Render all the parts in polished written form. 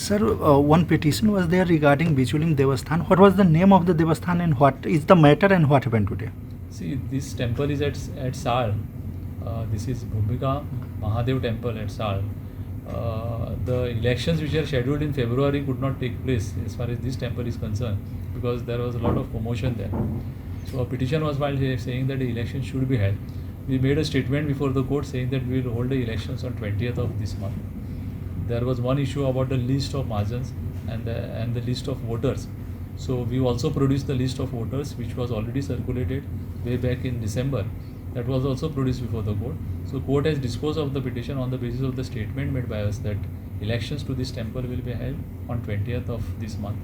Sir, one petition was there regarding Bicholim Devasthan. What was the name of the Devasthan and what is the matter and what happened today? See, this temple is at Sal. This is Bhumika Mahadev temple at Sal. The elections which are scheduled in February could not take place as far as this temple is concerned because there was a lot of commotion there. So a petition was filed here saying that the election should be held. We made a statement before the court saying that we will hold the elections on 20th of this month. There was one issue about the list of Mahajans and the list of voters. So we also produced the list of voters which was already circulated way back in December. That was also produced before the court. So court has disposed of the petition on the basis of the statement made by us that elections to this temple will be held on 20th of this month,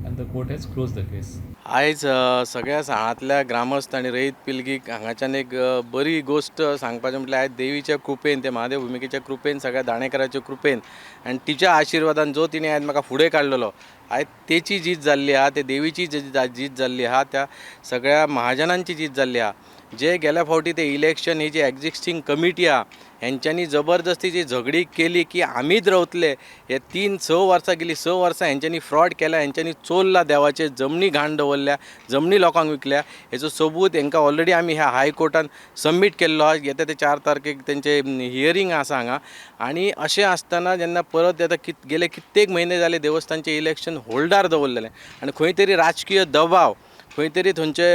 and the court has closed the case. आयज सगळ्या साळांतल्या ग्रामस्थ आनी रयत पिळगीक हांगाच्यान एक बरी गोश्ट सांगपाचें म्हटल्यार आयज देवीच्या कृपेन, ते महादेव भुमिकेच्या कृपेन, सगळ्या दाणेकराच्या कृपेन आनी तिच्या आशिर्वादान जो तिणें आयज म्हाका फुडें काडलेलो, आयज तेची जीत जाल्ली आहा, ते देवीची जीत जाल्ली आहा, त्या सगळ्या महाजनांची जीत जाल्ली आहा. जे गेल्या फावटी ते इलेक्शन ही जी एग्जिस्टींग कमिटी आहा, हेंच्यांनी जबरदस्ती जी झगडी केली की आमीच रावतले, हे 3-6 वर्सां गेली, 6 वर्सां हेंच्यांनी फ्रॉड केला, हेंच्यांनी चोरला, देवाचे जमनी घाण दवरल्या, जमनी लोकांक विकल्या. हेचो सबूत हेंकां ऑलरेडी आमी ह्या हायकोर्टान सबमीट केल्लो आहा. येता ते 4 तारखेक तेंचे हियरींग आसा हांगा. आनी अशें आसतना जेन्ना परत आतां गेले कित्येक म्हयने जाले देवस्थानचें इलेक्शन होल्डार दवरलेलें आनी खंय तरी राजकीय दबाव, खंय तरी थंयचे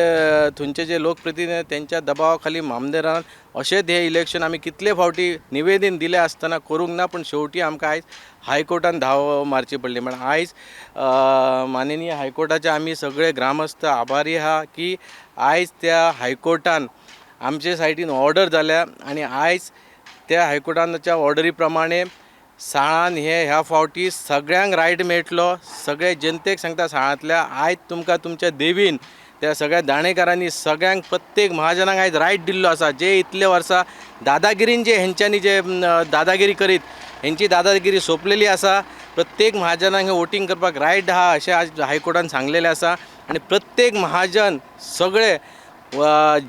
थंयचे जे लोकप्रतिनिधी तेंच्या दबावा खाली मामलेदारान अशेंच हें इलेक्शन आमी कितले फावटी निवेदन दिलें आसतना करूंक ना. पूण शेवटी आमकां आयज हायकोर्टान धांव मारची पडली. म्हण आयज माननीय हायकोर्टाचे आमी सगळे ग्रामस्थ आभारी आहा की आयज त्या हायकोर्टान आमचे सायडीन ऑर्डर जाल्या आनी आयज त्या हायकोर्टाच्या ऑर्डरी प्रमाणे साळान हे ह्या फावटी सगळ्यांक रायट मेळटलो. सगळे जनतेक सांगता साळांतल्या, आयज तुमकां तुमच्या देवीन, त्या सगळ्या दाणेकारांनी सगळ्यांक, प्रत्येक महाजनांक आयज रायट दिल्लो आसा. जे इतले वर्सां दादागिरीन जे हेंच्यांनी जे दादागिरी करीत, हेंची दादागिरी सोंपलेली आसा. प्रत्येक महाजनांक हे वोटींग करपाक रायट आहा अशें आज हायकोर्टान सांगलेलें आसा. आनी प्रत्येक महाजन सगळे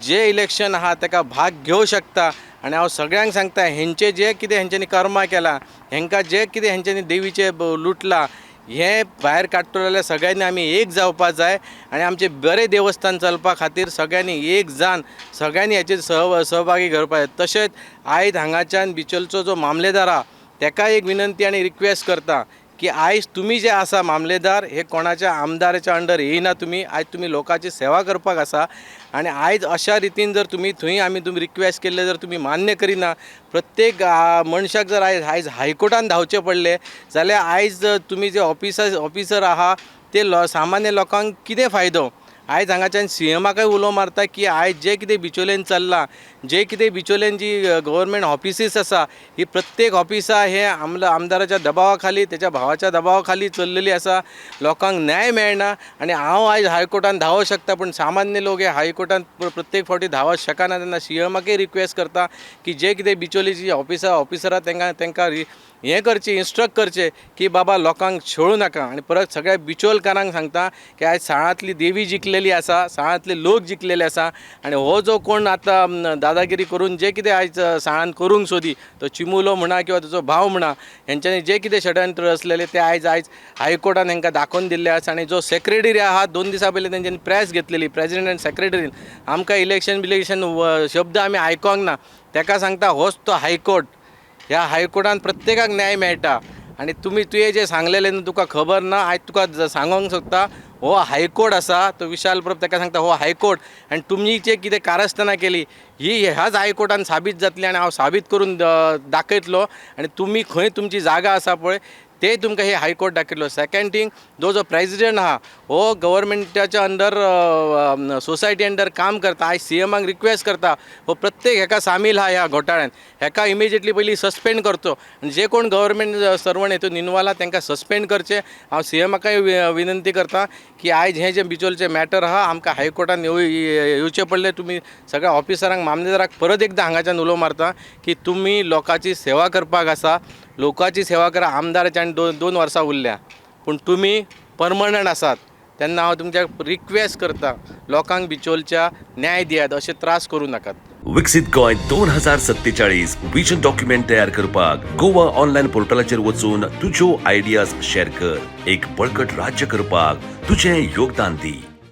जे इलेक्शन आहा ताका भाग घेवं शकता. आनी हांव सगळ्यांक सांगता, हेंचे जे कितें हेंच्यांनी कर्मां केलां, हेंकां जे कितें हेंच्यांनी देवीचें लुटलां, हें भायर काडटलो जाल्यार सगळ्यांनी आमी एक जावपा जाय आनी आमचें बरें देवस्थान चलपा खातीर सगळ्यांनी एक जावन सगळ्यांनी हेचेर सहभागी करपा जाय. तशेंच आयज हांगाच्यान बिचोलचो जो मामलेदार आहा तेका एक विनंती आनी रिक्वेस्ट करता की आयज तुमी जे आसा मामलेदार, हे कोणाच्या आमदाराच्या अंडर येयना. तुमी आयज तुमी लोकांची सेवा करपाक आसा आनी आयज अशा रितीन जर तुमी थंय आमी तुमी रिक्वेस्ट केल्ले जर तुमी मान्य करिना, प्रत्येक मनशाक जर आयज आयज हायकोर्टान धांवचें पडलें जाल्यार आयज तुमी जे ऑफिसर आहा ते सामान्य लोकांक कितें फायदो? आयज हांगाच्यान सीएमाकय उलो मारता की आयज जें कितें बिचोलेन चल्लां, जे कितें बिचोलेन जी गव्हर्मेंट ऑफिसीस आसा, ही प्रत्येक ऑफिसां हे आमदाराच्या दबावा खाली, तेच्या भावाच्या दबावा खाली चल्लेली आसा. लोकांक न्याय मेळना आनी हांव आयज हायकोर्टान धांवक शकता, पूण सामान्य लोक हे हायकोर्टान प्रत्येक फावटी धांवक शकना. तेन्ना सीएमाकय रिक्वेस्ट करता की जे कितें बिचोलीची ऑफिसर आहा तेंकां हें करचें, इन्स्ट्रक्ट करचें की बाबा लोकांक छळूं नाका. आनी परत सगळ्या बिचोलकारांक सांगता की आयज साळांतली देवी जिखलेली आसा, साळांतले लोक जिखलेले आसा. आनी हो जो कोण आतां दादागिरी करून जे कितें आयज साळान करूंक सोदी, तो चिमुलो म्हणा किंवा ताचो भाव म्हणा, हेंच्यांनी जे कितें षडयंत्र रचलेलें तें आयज आयज हायकोर्टान हेंकां दाखोवन दिल्लें आसा. आनी जो सेक्रेटरी आहा, 2 दिसां पयलीं तेंच्यांनी प्रेस घेतलेली प्रेजिडेंट आनी सेक्रेटरीन, आमकां इलेक्शन बिलेक्शन शब्द आमी आयकोंक ना. तेका सांगता, होच तो हायकोर्ट. ह्या हायकोर्टान प्रत्येकाक न्याय मेळटा. आनी तुवें जें सांगलेलें न्हू, तुका खबर ना. आयज तुका सांगोंक सोदता, हो हायकोर्ट आसा. तो विशाल प्रभ ताका सांगता, हो हायकोर्ट आनी तुमी जे कितें कारस्थानां केली ही ह्याच हायकोर्टान साबीत जातली आनी हांव साबीत करून दाखयतलो. आनी तुमी खंय तुमची जागा आसा पळय, ते तुमकां हे हायकोर्ट दाखयतलो. सेकंड थींग, जो जो प्रेजिडेंट आहा हो गव्हर्मेंटाच्या अंडर, सोसायटी अंडर काम करता. आयज सीएमाक रिक्वेस्ट करता, हो प्रत्येक हेका सामील आहा ह्या घोटाळ्यान, हेका इमिजिएटली पयलीं सस्पेंड करचो आनी जे कोण गव्हर्मेंट सर्वंट हेतून इनवॉल्व आहा तांकां सस्पेंड करचें. हांव सीएमाकय विनंती करता की आयज हें जें बिचोलचें मॅटर आहा, आमकां हायकोर्टान येवचें पडलें. तुमी सगळ्या ऑफिसरांक, मामलेदाराक परत एकदां हांगाच्यान उलो मारता की तुमी लोकांची सेवा करपाक आसा, लोकांची सेवा करा. आमदाराचे आनी 2 2 वर्सां उरल्या, पूण तुमी परमनंट आसात. तेन्ना हांव तुमच्या रिक्वेस्ट करता, लोकांक बिचोलच्या न्याय दियात, अशे त्रास करूं नाकात. विकसीत गोंय 2047 विजन डॉक्युमेंट तयार करपाक गोवा ऑनलायन पोर्टलाचेर वचून तुज्यो आयडियाज शेअर कर. एक बळकट राज्य करपाक तुजें योगदान दी.